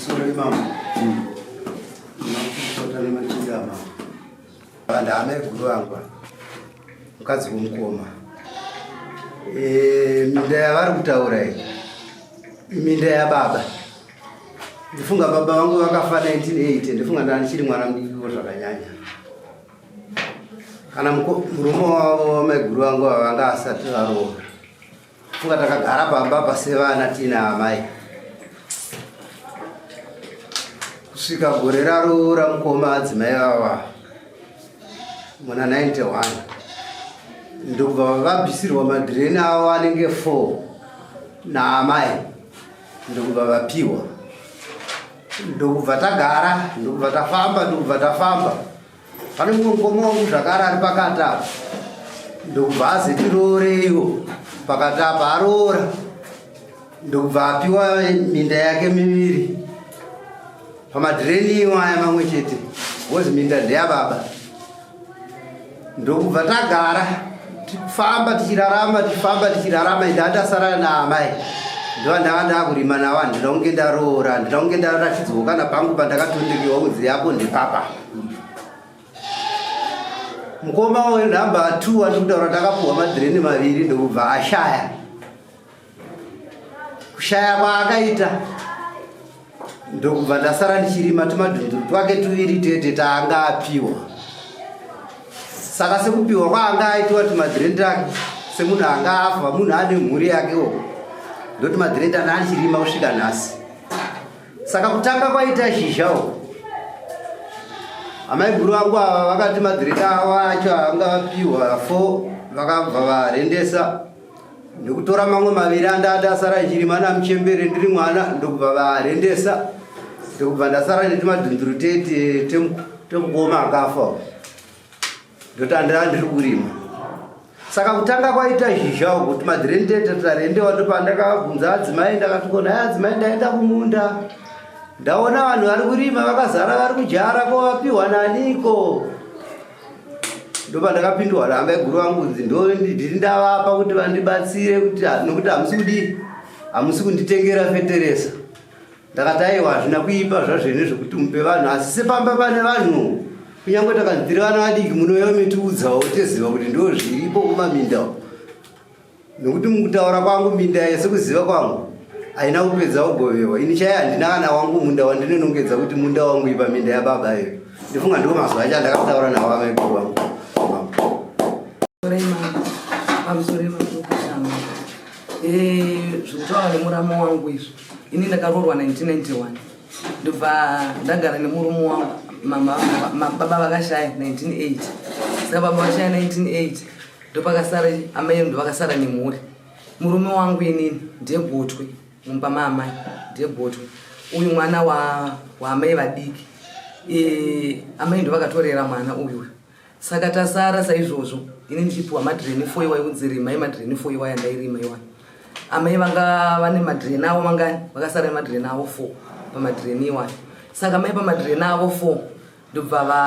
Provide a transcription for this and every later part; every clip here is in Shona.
Pamusoro imambo. Makurukota nemachinda amambo. Ndamai guru vangu mukadzi womukoma. E, minda yavari kutaura iyi iminda yababa. Ndifunga baba vangu vakafa 1980 ndifunga ndandichiri mwana mudikiko zvakanyanya. Kana murume wavo wamaiguru vangu vanga asati varoora. Funga takagara pamba pasevana tiina amai kusvika gore raroora mukoma adzimai vava muna 91 ndokubva vabvisirwa madhireni avo anenge 4 naamai ndokubva vapiwa ndokubva tagara ndokubva tafamba ndokubva tafamba Pane mumwe mukoma wangu zvakare ari pakati apa ndokubva azitiroreiwo pakati apa aroora ndokubva apiwa minda yake miviri pamadhireni iwo aya mamwe chete wozi minda ndeyababa ndokubva tagara tifamba tichirarama tifamba tichirarama ende andasara naamai ndova ndava ndakurima navo handina kunge ndaroora handina kunge ndaratidzwa kana pangu pandakatondekewa kunzi yako ndepapa mukoma wenhamba t wandiri kutaura takapuhwa madhireni maviri ndokubva ashaya kushaya kwaakaita ndokubva ndasara ndichirima tumadhunduru twake tuviri tete taanga apiwa saka sekupiwa kwaanga aitiwa tumadhireni ake semunhu anga afa munhu ane mhuri yakewo ndoti madhireni anga andichirima kusvika nhasi saka kutanga kwaita zhizha uko amaiguru vangu ava vakati madhireni avo acho anga apiwa fo vakabva varendesa Ndikutora mamwe maviri andada asara ndichirima namuchembere ndiri mwana ndokubva varendesa ndokubva ndasara netumadhunduru tete temukoma akafa ndoti andira ndiri kurima saka kutanga kwaita zhizha uku tumadhireni tete tarendewa ndopandakabvunza adzimai ndakati kona ai adzimai ndaenda kumunda ndaona vanhu vari kurima vakazara vari kujara ko vapiwa naniko ndopandakapindwa ramba iguru vangu kunzi ndiri ndavapa kuti vandibatsire kuti nokuti hamusi kudii hamusi kunditengera feteresa ndakati aiwa hazvina kuipa zvazvene zvekuti mupe vanhu asi sepamba pane vanhu kunyange takanzi tiri vana vadiki munouya metiudzawo toziva kuti ndo zviripo kumaminda Nokuti mukutaura kwangu minda yese kuziva kwangu haina kupedza kugovewa. Ini chaiye handina kana wangu munda wandinonongedza kuti munda wangu ipa minda yababa iyo. Ndifunga ndiwo mazuva acho andakataura nawo amaiguru vangu. Eh, zvekutaura nemuramo wangu izvi ini ndakaroorwa 1991 ndobva ndagara nemurume wangu baba vakashaya 1980 saka baba vashaya 1980 ndopakasara amai ndovakasara nemhuri murume wangu inini ndegotwe mumba maamai ndegotwe uyu mwana waamai wa vadiki e, amai ndovakatorera mwana uyu saka tasara saizvozvo ini ndichipiwa madreni fo iwayo kunzi rima imadreni fo iwaya ndairima iwayo amai vanga vane madreni avo mangani vakasara nemadreni avo fo pamadreni iwayo saka mai pamadreni avo fo ndobva va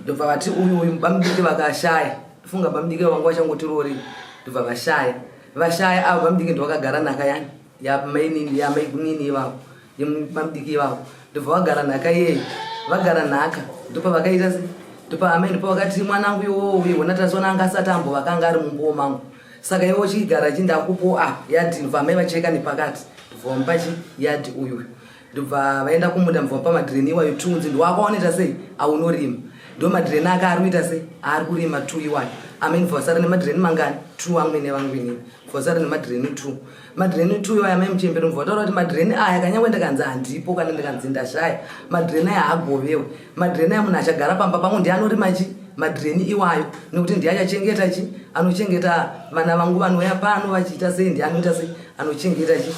ndobva vati uyu uyu bamudiki vakashaya funga bamudiki vanga vachangotirori ndobva vashaya vashaya avo bamudiki ndovakagara nhaka yani yamainini yamaigunini ivavo yebamudiki ivavo ndobva vagara nhaka iyeyi vagara nhaka ndopavakaita se ndopa amai ndopa vakati mwanangu iwowo uyu hona tasona anga asati ambovaka anga ari mumbuwo mangu saka iwe uchigara chindakupo a yadhi ndobva amai vacheka nepakati ndobva vamupa chi yadhi uyuyu ndobva vaenda kumunda mubva pamadhireni iwayo tunzi ndiwakaoneta sei aunorima ndo madhireni ake ari kuita sei aari kurima tu iwayo amene bva vasara nemadhireni mangani tu amwene vangu inini bva vasara nemadhireni tu madhireni tu iwayo amai muchembere mubva vataura kuti madhireni aya kanyangwe ndikanzi handipo kana ndikanzi ndashaya madhireni aya haagovewe madhireni aya munhu achagara pamba pangu ndiye anorima chi madhireni iwayo nekuti ndiye achachengeta chi anochengeta vana vangu vanouya pano vachiita sei ndiye anoita sei anochengeta chi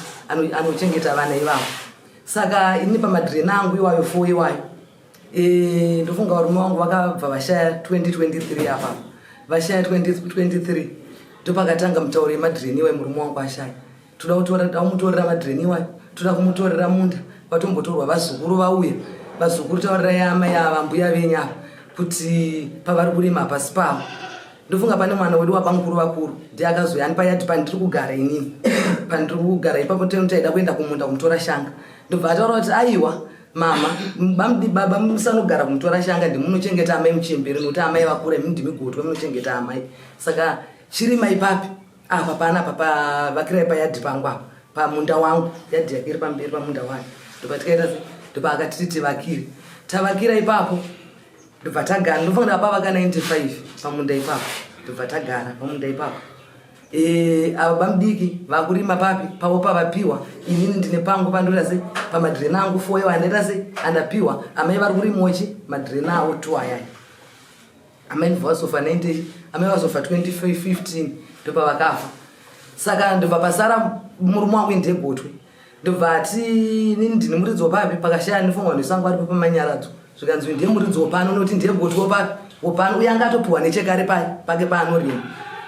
anochengeta vana ivavo saka ini pamadhireni angu iwayo fo iwayo e, ndofunga varume vangu vakabva vashaya 2023 apa vashaya 2023 ndopakatanga mutauro yemadhireni iwayo murume wangu ashaya toda kutora da kumutorera madhireni iwayo toda kumutorera munda vatombotorwa vazukuru vauya vazukuru taurirai amai ava mbuya venyu ava kuti pavari kurima hapasi pavo. Ndofunga pane mwana wedu wabamukuru vakuru ndiye akazouya anipa yadhi pandiri kugara inini. Pandiri kugara ipapo taida kuenda kumunda kumutora shanga. Ndobva ataura kuti aiwa mama bamdi baba musanogara kumutora shanga ndimunochengeta amai muchembere nokuti amai vakura imi ndimi gotwe munochengeta amai. Saka chirima ipapi apa panapa pavakirai payadhi pangu apa pamunda wangu yadhi yake iri pamberi pamunda wake. Ndobva tikaita se ndobva akatiti tivakire. Tavakira ipapo ndobva tagara ndofanira pavaka 95 pamunda ipapo ndobva tagara pamunda ipapo. Ava bamudiki vakurima papi pavo pavapiwa inini ndine pangu pandoita se pamadhirena angu foyo andaita se andapiwa amai vari kurimawo chi madhirena avo two ayaya. Amai ndobva vazofa 90 amai vazofa 2015 ndopavakafa. Saka ndobva pasara murume wangu ndegotwe. Ndobva ati inini ndine muridzi wepapi pakashaya ndifunga vanhu vesango varipo pamanyaradzo zvikanzi ndiye muridzi wepano nekuti ndiye gotwe wepapi wepano uye anga atopiwa nechekare pai pake paanorima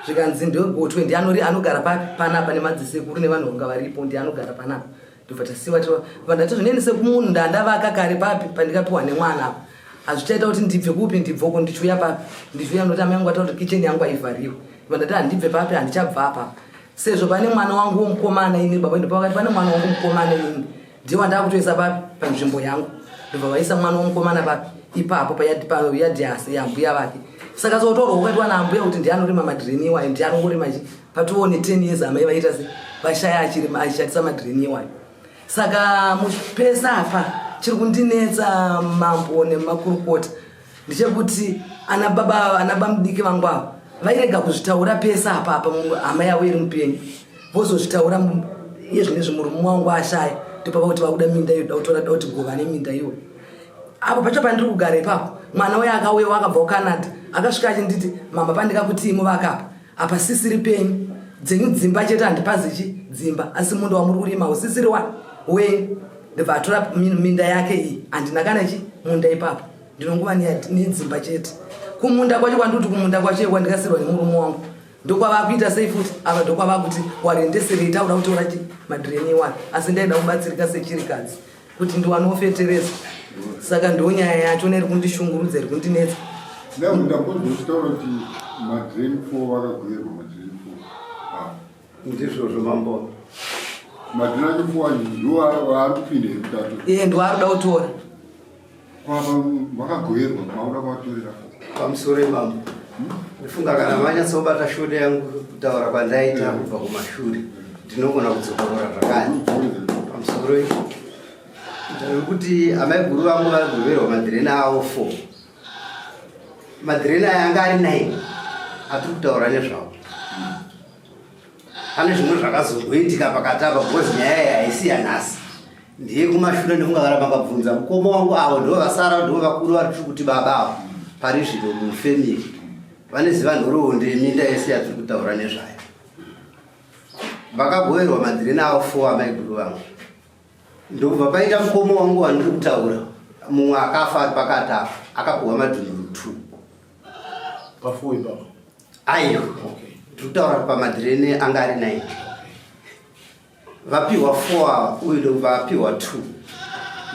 zvikanzi ndiye gotwe ndiye anori anogara papi panapa nemadzisekuru nevanhu vanga varipo ndiye anogara panapa. Ndobva tasiwa tibva ndati zvineni sekumunhu ndandavaka kare papi pandikapiwa nemwana apa hazvichaita kuti ndibve kupi ndibve uko ndichiuya papi ndichiuya nekuti amai vangu vataura kuti kitchen yangu haivhariwe. Ndobva ndati handibve papi handichabva apa sezvo pane mwana wangu womukomana ini baba ndipo vakati pane mwana wangu mukomana ini ndiye wandakutoisa papi panzvimbo yangu. Ndobva vaisa mwana womukomana papi ipapo payadhi yambuya vake. Saka sotorwa kwakaitwa naambuya kuti ndiye anorima madhireni iwayo ndiye anongorima chi patoone 10 years amai vaita se vashaya achirima achishandisa madhireni iwayo. Saka mupesa apa chiri kundinetsa mambo nemakurukota ndechekuti ana baba ana bamudiki vangu ava vairega kuzvitaura pesa apa apa hama yavo iri mupenyu vozozvitaura iye zvinezvi murume wangu ashaya ndopava kuti vakuda minda iyo da kutora da kuti gova neminda iyoyo. Apo pacho pandiri kugara ipapo mwana uya akauya wakabva kuCanada akasvika achinditi mama pandikakutii muvaka apa apa sisiri penyu dzenyu dzimba chete handipazi chi dzimba asi munda wamuri kurima usisiri wa wenyu. Ndobva atora minda yake iyi handina kana chi munda ipapo ndinongova nedzimba chete. Kumunda kwacho kwandikuti kumunda kwacho kwandikasirwa nemurume wangu ndokwavakuita sei futi apa ndokwavakuti warendeserei takuda kutora chi madhireni iwayo asi ndaida kubatsirika sechirikadzi kuti ndiwanofetereza. Saka ndo nyaya yacho iri kundishungurudza iri kundinetsa. Ndakuzwa uchitaura kuti madhireni 4 vakagoverwa madhireni 4. Ndizvozvo mambo. Madhireni acho 4 ndiwo aari kupinda here kutatu? Iye ndiwo ari kuda kutora. Kwava vakagoverwa makuda kuvatorera 4. Pamusoro mambo. Ndifunga kana manyatsobata shode yangu kutaura kwandaita kubva kumashure ndinogona kudzokorora zvakare. Pamusoro ndikuti amai guru vangu vagoverwa madhireni avo 4. Madhireni aya anga ari 9 atiri kutaura nezvawo. Pane zvimwe zvakazongoitika pakati apa because nyaya iyi haisi yanhasi. Ndiye kumashure ndifunga kana makabvunza mukoma wangu avo ndivo vasara ndivo vakuru vari tiri kuti baba avo pari zvino mufemili vanoziva nhoroondo yeminda yese yatiri kutaura nezvayo. Vakagoverwa madhireni avo 4 amai guru vangu. Ndobva paita mukoma wangu wandiri kutaura mumwe akafa ari pakati apa akapiwa madhunduru 2. Pa4 ipapo? Aiwa. Tiri kutaura pamadhireni anga ari 9. Vapiwa 4 ava uyu ndobva apiwa 2.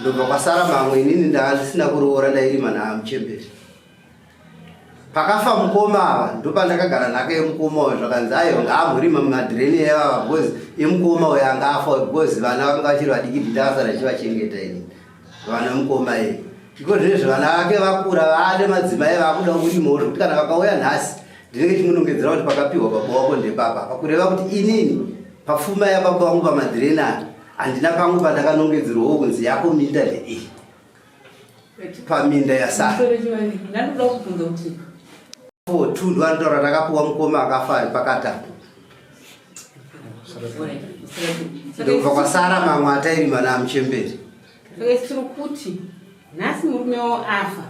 Ndobva kwasara mamwe inini ndandisina kuroora ndairima naamuchemberi. Pakafa mukoma ava ndopandakagara nhaka yemukoma uyu zvakanzi aiwa ngaamborima mumadhireni evava because emukoma uyu anga afa because vana vakanga vachiri vadiki ndakasara ndichivachengeta inini vana mukoma iyi. Iko zvinezvi vana vake vakura vaane madzimai vakuda kurimawo zvekuti kana vakauya nhasi ndinenge chimunongedzera kuti pakapiwa baba wako ndepapa. Pakureva kuti inini pafuma yababa vangu pamadhireni aya handina pangu pandakanongedzerwawo kunzi yako minda ndeiyi. Paminda yasara. Ndanoda kubvunza kuti 4 ndo anotaura takapiwa mukoma akafa ari pakati apo. Ndobva kwasara mamwe atairima naamuchemberi. Saka isu tiri kuti nhasi murume wavo afa.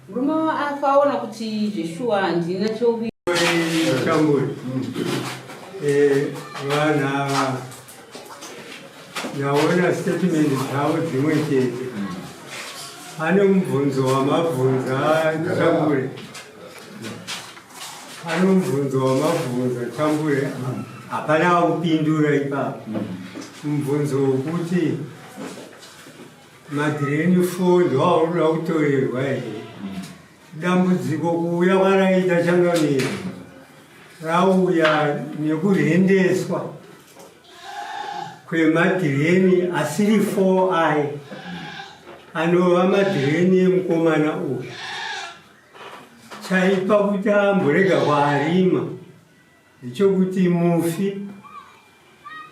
Murume wavo afa aona kuti zveshuwa handina cheuvi. Chamburi. Vanhu ava ndaona statement dzavo dzimwe chete. Pane mubvunzo wamabvunza Chambure. Pane mubvunzo wamabvunza Chambure. Hapana kupindura ipapo. Mubvunzo wokuti madhireni 4 ndoaunoda kutorerwa here? Dambudziko kuuya kwaraita changamire rauya nekurendeswa kwemadhireni asiri 4 aya anova madhireni emukomana uyu. Chaipa kuti amborega kwaarima ndechokuti mufi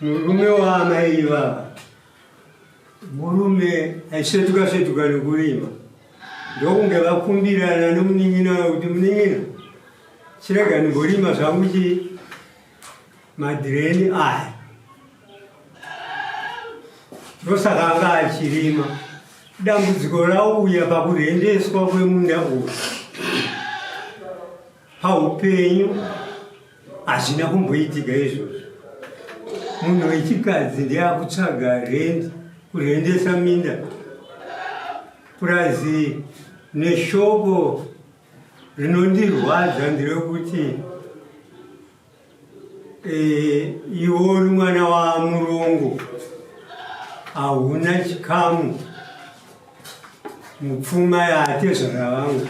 murume waamai ivava murume aisvetuka svetuka nekurima ndokunge vakumbirana nemunin'ina wekuti munin'ina chirega ndimborima zvangu chi madhireni aya ndosaka anga achirima dambudziko rauya pakurendeswa kwemunda uyu Paupenyu hazvina kumboitika izvozvo. Munhu wechikadzi ndiye akutsvaga rendi, kurendesa minda purazi neshoko rinondirwadza nderekuti eh, iwe uri mwana wamurongo hauna chikamu mupfuma yaatezvara vangu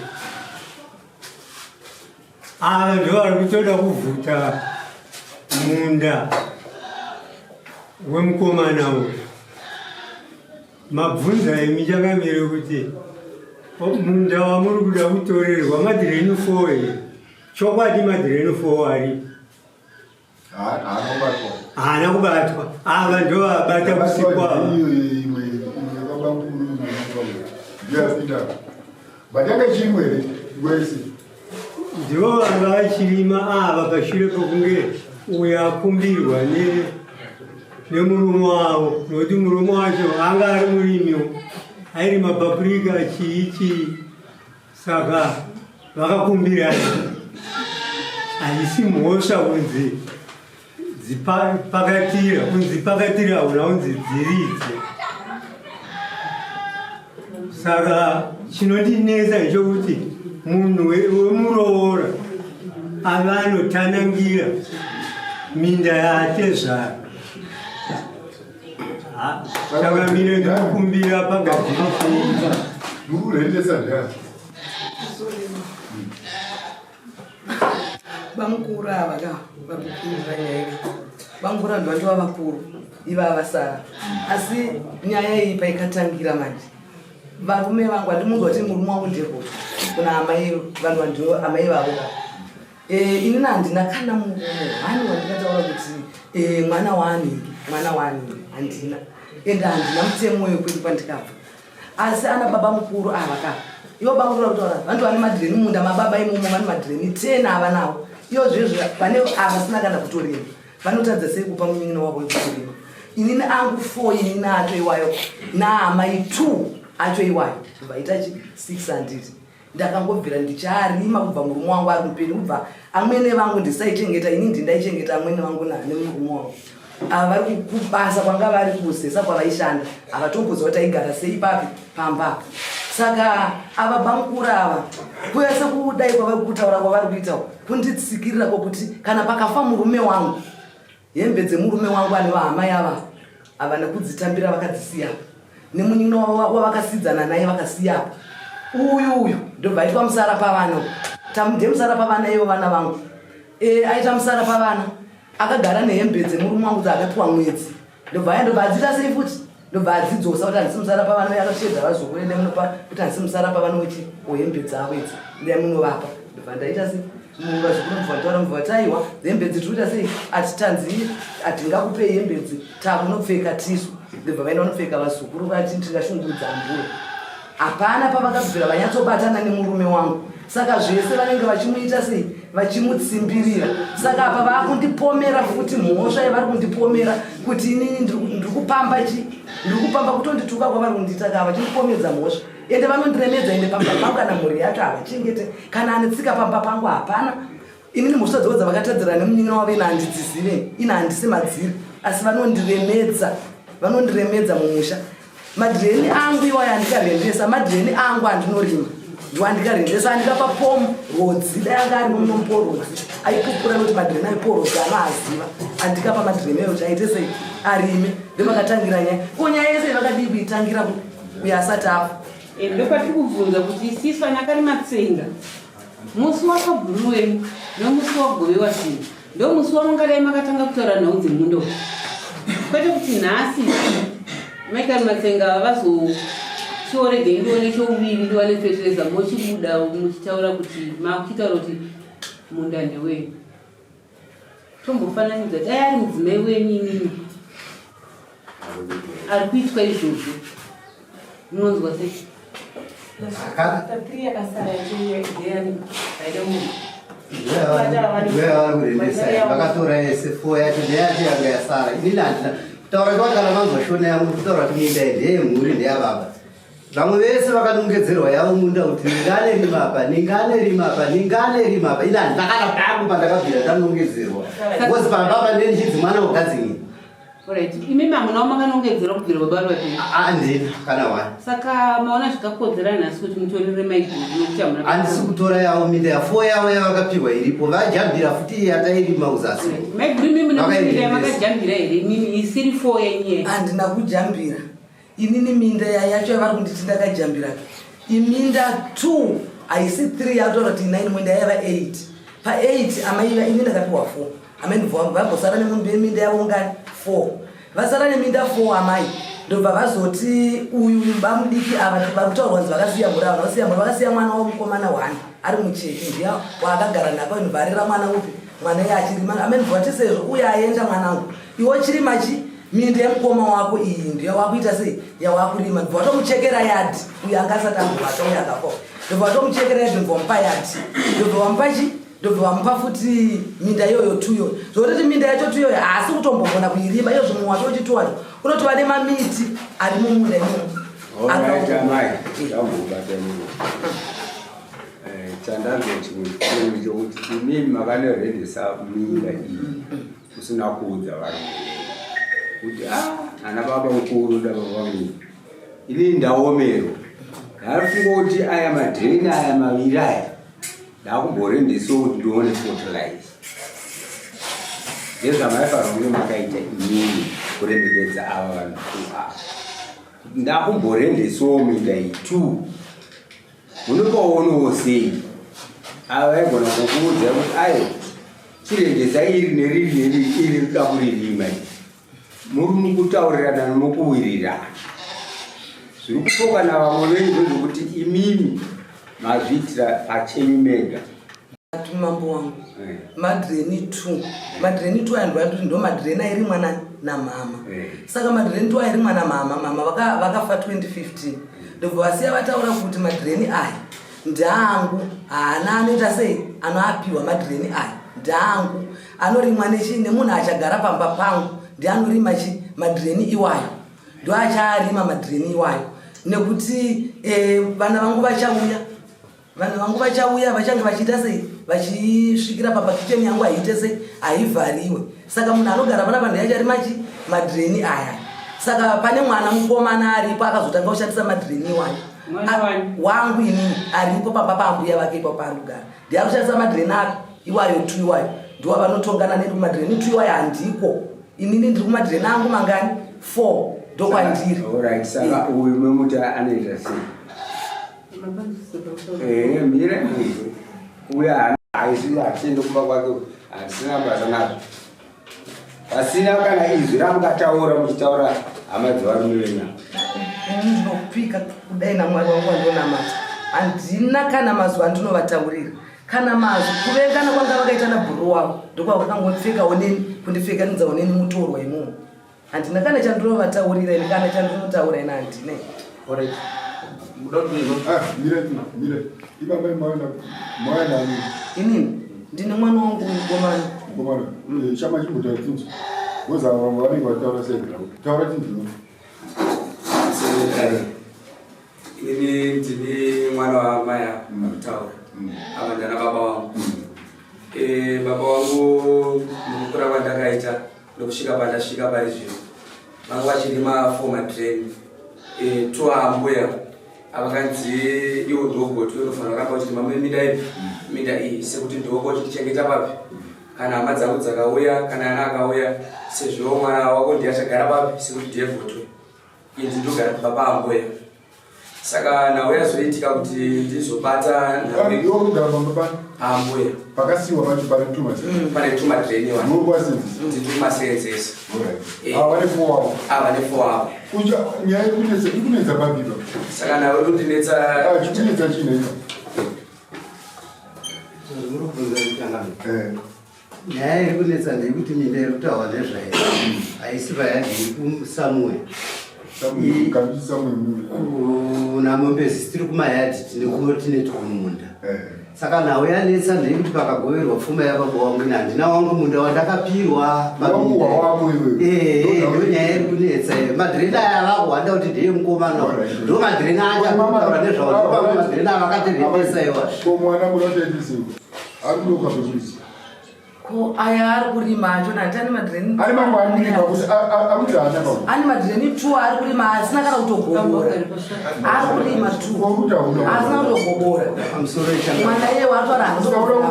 Ava ndo vari kutoda kuvhuta munda wemukomana uyu. Mabvunza imi chakamire kuti munda wamuri kuda kutorerwa madhireni 4 here? Chokwadi madhireni 4 aripo. Haana kubatwa. Ava ndo vabata usiku ava. Ndivo vanga vachirima ava pashure pokunge uyo akumbirwa nemurume wavo nokuti murume wacho anga ari murimiwo airima paprika chii chii Saka vakakumbirana, haisi mhosva kunzi dzipakatira, kunzi pakatira hauna kunzi dziridze. Saka chinondinetsa ndechokuti munhu wemuroora ava anotanangira minda yaatezvara. Saka mine ndikukumbira pagadzirisa. Mukurendesa ndiyani? Bamukuru ava ka vari kupindura nyaya iyi. Bamukuru vanhu vandiva vakuru ivava vasara. Asi nyaya iyi paikatangira manje varume vangu handimunzwa kuti murume wangu ndekuti kuna amai vanhu vandivo amai vavo ka Eh, inini handina kana murume hani wandingataura kuti eh, mwana waanenge mwana waanenge handina ende handina mutemo wekwedu kwandikabva asi ana baba mukuru ava ka ivo bamukuru vakutaura vantu vane madhireni munda mababa imomo vane madhireni ten ava nawo iyo zvezvo vane avasina kana kutorima vanotadza sei kupa munin'ina wavo wekutorima inini angu four inini acho iwayo naamai two acho iwayo vaita chi 600 Ndakangobvira ndichaarima kubva murume wangu ari mupenyu kubva amwene vangu ndisaichengeta ini ndindaichengeta amwene vangu nemurume wangu ava vari kubasa kwanga vari kuzesa kwavaishanda havatomboziva kuti aigara sei papi pamba saka ava bamukura ava kwese kudai kwavari kutaura kwavari kuita kunditsikirira kwokuti kana pakafa murume wangu Hembe dzemurume wangu anova amai ava havana kudzitambira vakadzisiya nemunyina wavakasidzana naye vakasiya apa uyu uyu ndobva aitwa musara pavana tamudhe musara pavana ivo vana vangu e, aita musara pavana akagara nehembe dzemurume wangu dzaakapiwa mwedzi ndobva aya ndobva adziita sei futi ndobva adzidzosa kuti handisi musara pavana akasvedza vazukuru ende munopa kuti handisi musara pavana wechi wehembe dzavo idzi ndaya munovapa ndobva ndaita sei vazukuru mubva taura mubva vati aiwa hembe dzi tiri kuita sei ati tanzi hatingakupei hembe dzi takunopfeka tisu ndobva vaenda vanopfeka vazukuru vati tingashungurudza ambuya Hapana pavakabvira vanyatsobatana nemurume wangu saka zvese vanenge vachimuita sei vachimutsimbirira saka apa vaakundipomera futi mhosva yavari kundipomera kuti inini ndiri kupamba chi ndiri kupamba kutondituka kwavari kundiita kaa vachindipomedza mhosva ende vanondiremedza ende pamba pangu kana mhuri yacho havachengete kana ane tsika pamba pangu hapana Inini mhosva dzavo dzavakatadzira nemunin'ina wavo ini handidzizive, ini handisi madziri, asi vanondiremedza, vanondiremedza mumusha. Madhireni angu iwayo andikarendesa, madhireni angu andinorima ndiwo andikarendesa, andikapa pomu rodzi, dai anga ari muno rodzi aipupura nekuti madhireni aipo rodzi anoaziva, andikapa madhireni ayo kuti aite sei arime, ndovakatangira nyaya. Ko nyaya yese vakadii kuitangira uyo asati afa? Ndopatiri kubvunza kuti isisu ana Karimatsenga, musi wafabhuru wenyu nomusi wagovewa zvinhu, ndo musi wamungadai makatanga kutaura nhau dzemunda uyu, kwete kuti nhasi mai Karimatsenga vazochioregei ndione chouviri, ndiwane fetereza, mochibuda muchitaura kuti makuchitaura kuti munda ndewenyu. Tombofananidza, dai ari mudzimai wenyu inini ari kuitwa izvozvo, munonzwa sei? Three yakasara yacho ndeyani? Haida munhu. Vari kurendesa, vakatora yese. Four yacho ndeyacho yanga yasara. Inini handina kutaura kwati. Kana manzwa shona yangu, kutaura kuti minda iyi ndeyemhuri, ndeyababa. Vamwe vese vakanongedzerwa yavo munda kuti ningane rima apa, ningane rima apa, ningane rima apa. Ini handina kana pangu pandakabvira ndanongedzerwa, because pamba apa ndenichidzi mwana wagadzingini. Alright, imi mamunawo makanongedzera kubvira baba vari vapenyu? Handina kana one. Saka maona zvikakodzera nhasi kuti mutorere maiguru nokuti hamuna? Handisi kutora yavo minda ya four yavo yavakapiwa iripo. Vajambira futi yatairima kuzasi. Maiguru, imi mune minda Vakairendesa. yamakajambira here imimi isiri four yenyu? Handina kujambira inini. Minda yacho yavari kunditi ndakajambira iminda 2, haisi 3 yataura kuti 9. Minda yaiva 8. Pa8 amaiva ini ndakapiwa 4. Amai vambosara neminda yavo ngani? 4. Vasara neminda 4 amai, ndobva vazoti uyu vamudiki ava vari kutaurwa kunzi vakasiya mhuri ava, vakasiya mhuri, vakasiya mwana wavo mukomana 1 ari mucheke, ndiya waakagara nako. Inobva arera mwana upi? Mwana iye achirima. Amai ndobva vati sezvo uye aenda, mwanangu, iwe chirima chi minda yemukoma wako iyi, ndiyo wakuita sei, yawakurima. Ndobva vatomuchekera yadhi. Uyo anga asati ambovata uyo akafa, ndobva vatomuchekera yadhi, ndobva vamupa yadhi, ndobva vamupa chi, ndobva vamupa futi minda iyoyo tuyo. Zvokutoti minda yacho tuyoyo haasi kutombogona kuirima. Iyo zvimwe wacho uchitu wacho unotova nemamiti ari mumunda imomo. Alright, amai, ndambobata nini. Chandanzwa chimwe chikuru chokuti imimi makanorendesa minda iyi usina kuudza varume kuti ah, ana baba mukuru nababa vangu, inini ndaomerwa, ndafunga kuti aya madhireni aya maviri aya ndakumborendesawo kuti ndione fertilizer. Ndezvamaifanira kunge makaita imimi, kuremekedza ava vanhu ava. Ndakumborendesawo minda iyi two, munopaonawo sei? Ava vaigona kukuudza kuti ayo chirendesa iri neriri neriri, iri rida kuririma iri. Muri mukutaurirana nomukuwirirana. Zviri kupokana vamwe venyu ndezvokuti imimi mazviitira pachenyu mega. Mambo wangu, madhireni 2, madhireni 2 aya ndoti ndo madhireni airimwa namama. Saka madhireni 2 airimwa namama, mama vakafa 2015, ndobva vasiya vataura kuti madhireni aya ndeangu, haana anoita sei anoapiwa. Madhireni aya ndeangu, anorimwa nechi nemunhu achagara pamba pangu, ndianorima chi madhireni iwayo, ndo achaarima madhireni iwayo, nekuti vana vangu vachauya, vanhu vangu vachauya vachange vachiita sei, vachisvikira papakicheni yangu, haiite sei, haivhariwe. Saka munhu anogara pana vanhu yacharima chi madhireni aya. Saka pane mwana mukomana aripo akazotanga kushandisa madhireni iwayo. Mwana wani? Wangu inini, aripo pamba paambuya vake ipapo paari kugara, ndiari kushandisa madhireni ake iwayo tu iwayo, ndiwa vanotongana neni kumadhireni tu iwayo. Handiko inini, ndiri kumadhireni angu mangani? 4, ndokwandiri. Alright, saka uyu memuti anoita sei? Mire munhu uyo haisi hatiende kumba kwake, hatisina basa nazvo, pasina kana izwi ramukataura muchitaura hama dzevarume venyama. Ndinopika kudai naMwari wangu wandinonamata, handina kana mazwi andinovataurira, kana mazwi. Kuvengana kwanga vakaita nabhuru wavo ndokwavakangopfekawo neni, kundipfekanidzawo neni mutorwa imomo. Handina kana chandinovataurira ini, kana chandinotaura ini handina. Alright. Muda kuti Ah, mire, mire. Ibaba maana maana ni Inini ndine mwana wangu mukomana. Mukomana. Chama chimbotaura tinzi. Boza vamwe vanenge vataura sei? Taura tinzi. Ini ndini mwana wamai ava kutaura ava, ndana baba vangu. Baba vangu mukukura kwandakaita nokusvika pandasvika pari zvino, vanga vachirima four madreni tuambuya avakanzi iwo ndogoti unofanira kuramba uchirima minda ipi, minda iyi, sekuti ndoko uchitichengeta papi kana hama dzangu dzakauya, kana ana akauya, sezvo mwana wako ndiye achagara papi, sekuti ndiye gotwe, ini ndogara pamba paambuya. Saka nhau yazoitika kuti ndizobata ambuya pakasiwa pacho pane tuma pane tuma drainiwa ndikumasenzesa ava nefo wavo ava nefo wavo kucha nyaya yekunetsa ikunetsa papi pa Saka nhau iri kundinetsa chikunetsa chiinetsa. Nyaya iri kunetsa ndeyekuti minda iri kutaurwa nezvayo haisi payadhi, iri kusamuwe kuna Mombezi. Tiri kumayadhi, tine tine tukumunda. Saka nhau yanetsa ndeyekuti pakagoverwa pfuma yababa wangu, ini handina wangu munda wandakapirwa. Wangu wawako iwewe. Ndo nyaya iri kunetsa iyo. Madhirena aya vakuhwanda kuti ndeyemukomana, ndo madhirena acho akutaura nezvawo, ndo madhirena avakatirendesa iwa. Ko mwana munotoitisei ari kudoka pekuti Ko aya ari kurima acho nati ane madhireni? Ari mamwe ari kurima kuti akuti haana pamwe. Ane madhireni two ari kurima, asina kana kutogobora. Ari kurima two asina kutogobora. Mwana iye watora hakutokurera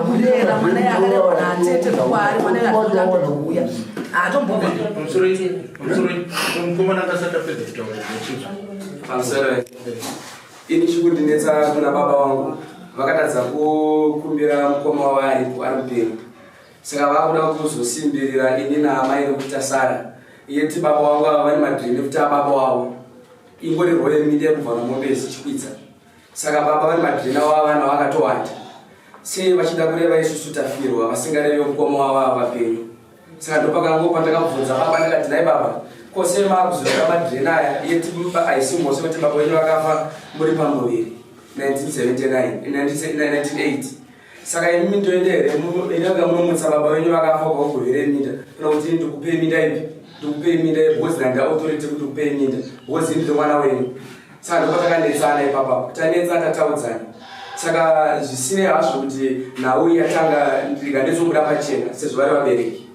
mwana iye akarerwa natete kwaari. Mwana iye haatouya, haatombobva. Mukomana akasati apedza kutaura zvachizvo. Pamusoro, ini chikundinetsa kuna baba vangu, vakatadza kukumbira mukoma wavo aripo, ari mupenyu. Saka vakuda kuzosimbirira ini naamai nekuti tasara. Yeti baba vangu ava vane madhireni futi ababa wavo, ingori role yeminda yekubva naMombezi chikwidza. Saka baba vane madhireni avo, avana vakatowanda. Sei vachida kureva isusu tafirwa, vasingarevi mukoma wavo ava vapenyu? Saka ndopakango pandakabvunza baba, ndakati, "Nai baba, ko sei maakuzoreva madhireni aya?" Yeti haisi mhosva kuti baba venyu vakafa muri pamuviri 1979, 1980. Saka imi ndoenda here inanga munomutsa baba venyu vakafa kwakugovere minda, kana kuti ndikupei minda ipi, ndikupei minda ipi? Because handina authority kuti ndikupei minda, because ini ndiri mwana wenyu. Saka ndopatakandetsana ipapa, tanetsa, tataudzana. Saka zvisinei hazvo kuti nhau yatanga, ndikandetsobuda pachena sezvo vari vabereki.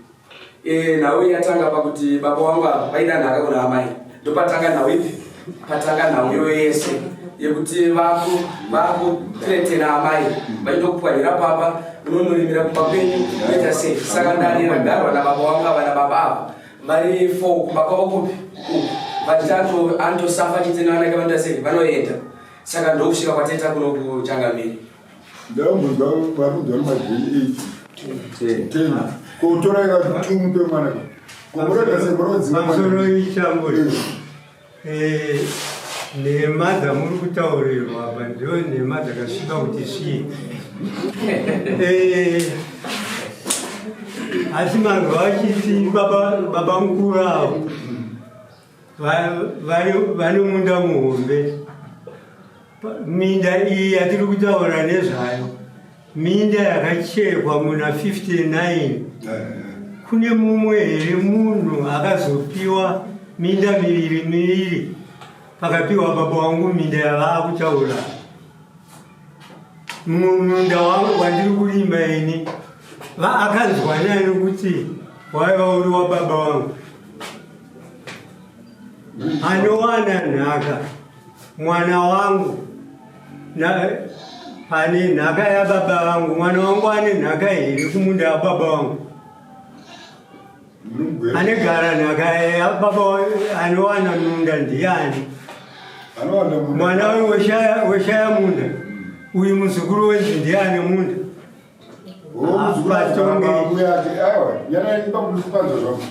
Nhau yatanga pakuti baba vangu ava vaida nhaka kuna amai. Ndopatanga nhau ipi, patanga nhau iyoyo yese yekuti vakuthreatena amai, vachitokupwanyira papa, unonorimira kumba kwenyu, unoita sei. Saka ndani ragarwa nababa vangu ava, nababa ava vari four kumba kwavo kupi uku, vatatu anotosafa chete nevanake vanoita sei, vanoenda. Saka ndokusvika kwataita kuno kuchangamiri. Ndambonzwa vari kunzwa nemadhireni 8, 10. Kotora ikati two mupe mwana ka komurega sei murodzinga. Pamusoro ichambo, nhema dzamuri kutaurirwa apa ndo nhema dzakasvika kuti svii. Asi manzwa vachiti baba mukuru avo vane munda muhombe. Minda iyi yatiri kutaura nezvayo, minda yakachekwa muna 59. Kune mumwe here munhu akazopiwa minda miviri miviri pakapiwa baba wangu minda yavaa kutaura? Mumwe munda wandiri kurima ini, akanzwa nani kuti waiva uri wababa wangu? Anowana nhaka mwana wangu pane nhaka yababa vangu. Mwana wangu ane nhaka here kumunda wababa wangu? Anegara nhaka yababa, anowana munda ndiani? Anowana munda. Mwana uyu weshaya munda uyu, muzukuru wenzi ndiane munda? Mbuya yake, aiwa, yana pakupanzwa zvangu.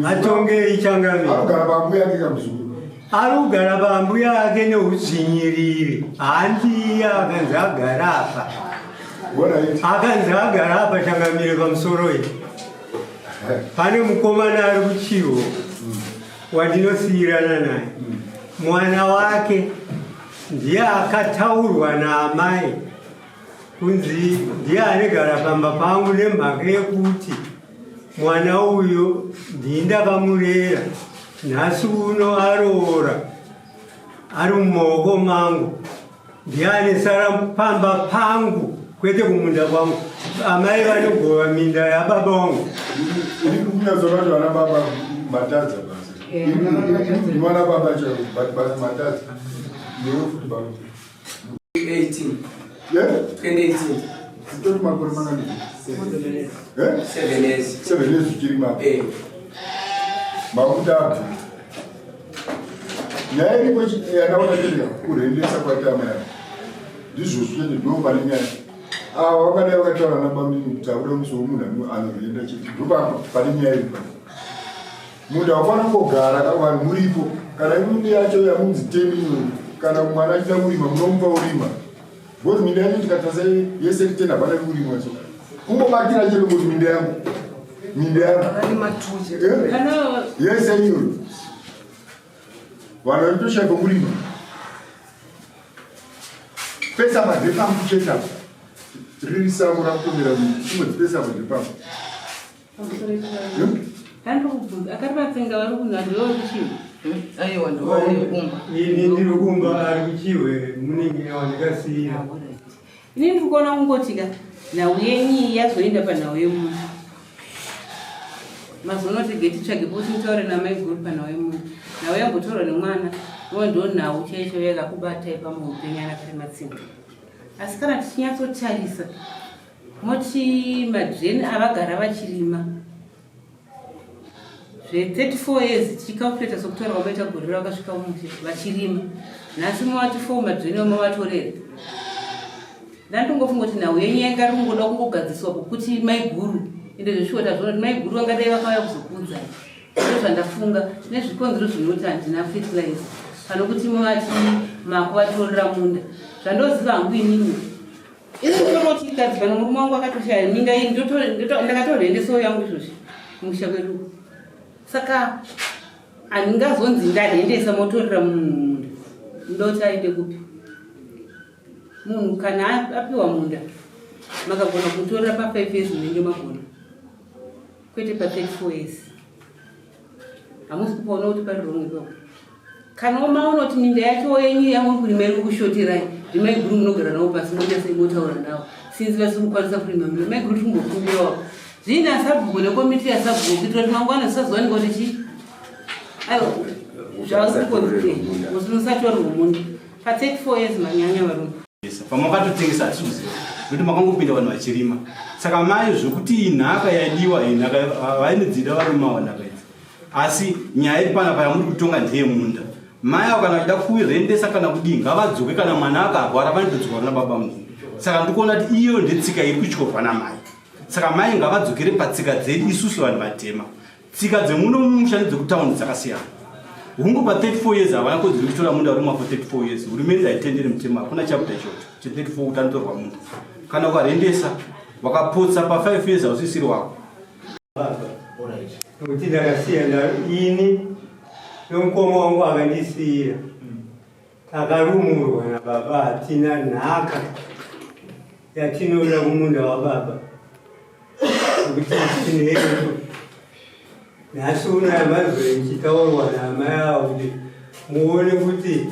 Atongei, changamire. Anogara pambuya yake kamuzukuru. Ari kugara pambuya ake neudzvinyiriri. Handiye akanzi agara apa. Alright. Akanzi agara apa, changamire. Pamusoro iyi, pane mukomana ari kuchiwo wandinosiyirana naye. Mwana wake ndiye akataurwa naamai kunzi ndiye anegara pamba pangu, nemhaka yekuti mwana uyu ndii ndakamurera. Nhasi uno aroora, ari mumaoko mangu, ndiye anesara pamba pangu, kwete kumunda kwangu. Amai vanogova minda yababa wangu. Ini kunyatsoona kuti vana baba matadza basi. Ndivana baba chaivo, but basi matadza. Newe futi baba. 18. Yeah? 2018. Toti makore mangani? Eh? 7 years. 7 years uchiri mapa. Eh. Makuti abva. Nyaya iripo yandaona chete kurendesa kwaita amai ava. Ndizvozvo chete ndo pane nyaya. Ava vakadai vakataura nabamnini kuti akuda musi wemunhu anorenda chete. Ndo pane nyaya iripo. Munhu haufanira kungogara vanhu muripo. Kana imwe yacho yamunzi temi iyoyo kana mwana achida kurima munomupa urima. Because minda yacho tikatarisa yese iri tena hapana kurimwa so. Kungobatira chete kuti minda yangu. Minda yangu. Eh? Yese iyoyo. Vanhu vaitoshaya pekurima. Pesa madhepamu chete apo. Riri sango rakutomera miti. Kungonzi pesa madhepamu. Akarivatsenga vari kunhu kuchiwe. Aiwa ndikumba. Ini ndiri kumba ari kuchiwe munenge wandikasiira. Ini ndiri kuona kungotika nhau yenyu iyi yazoenda panhau yemunhu. Mazoona kuti getitsvage poti mutaure namaiguru panhau yemunhu. Nhau yambotaurwa nemwana iwo ndo nhau chaicho yakakubatai pamuupenyu ana Karimatsenga. Asi kana tichinyatsotarisa moti madzveni avagara vachirima zve 34 years tichicalculata sokutaura kwamaita gore ravakasvika mushe vachirima nhasi mavati 4 madzveni vamavatorera ndandongofunga kuti nhau yenyu yanga ri kungoda kungogadziswa pokuti maiguru ende zveshuwa tazviona kuti maiguru vangadai vakauya kuzokuudzai ndozvandafunga nezvikonzero zvinoti handina fertilizer pano kuti mavati makuvatorera munda zvandoziva hangu inini Ini ndinoti kadzi pano murume wangu akatoshaya minda iyi ndakatorendesawo yangu izvozvi kumusha kwedu. Saka handingazonzi ndarendesa motorera munhu munda. Muda kuti aende kupi? Munhu kana apiwa munda makagona kutorera pa 5 years munenge magona kwete pa 34 years. Hamusi kupaona kuti pari wrong ipapo. Kana maona kuti minda yacho yenyu yamuri kurima iri kushoterai, rimai guru munogara navo pasi moita sei motaura navo. Since vasiri kukwanisa kurima minda, mai guru timbokumbirawo. Zvine asabhuku nekomiti yasabhuku kuitira kuti mangwana zvisazowanikwa kuti chii? Aiwa, zvavari kukonzera. Musatorwe munda. Pa 34 years manyanya varume. Pamakatotengesa hatisi kuziva nekuti makangopinda vanhu vachirima saka mai zvekuti inhaka yaidiwa inhaka vainodzida varume ava nhaka idzi asi nyaya iri panapa yamuri kutonga ndeyemunda mai avo kana vachida kurendesa kana kudii ngavadzoke kana mwana akarwara vanotodzoka kuna baba munini saka ndikuona kuti iyo ndetsika iri kutyorwa namai saka mai ngavadzokere patsika dzedu isusu vanhu vatema Tsika dzemuno mumusha nedzekutaundi dzakasiyana. Hungu pa 34 years havana kodzero yekutora munda varimwa for 34 years. Hurumende haitenderi mutemo, hakuna chapter ichocho che 34 kuti anotorwa munda. Kana ukarendesa wakapotsa pa 5 years hausisiri wako. Nokuti ndakasiya ini nomukoma wangu akandisiya takarumurwa nababa hatina nhaka yatinoda kumunda wababa Nokuti tineiko nhasi uno yamazwe ichitaurwa naamai avo kuti muone kuti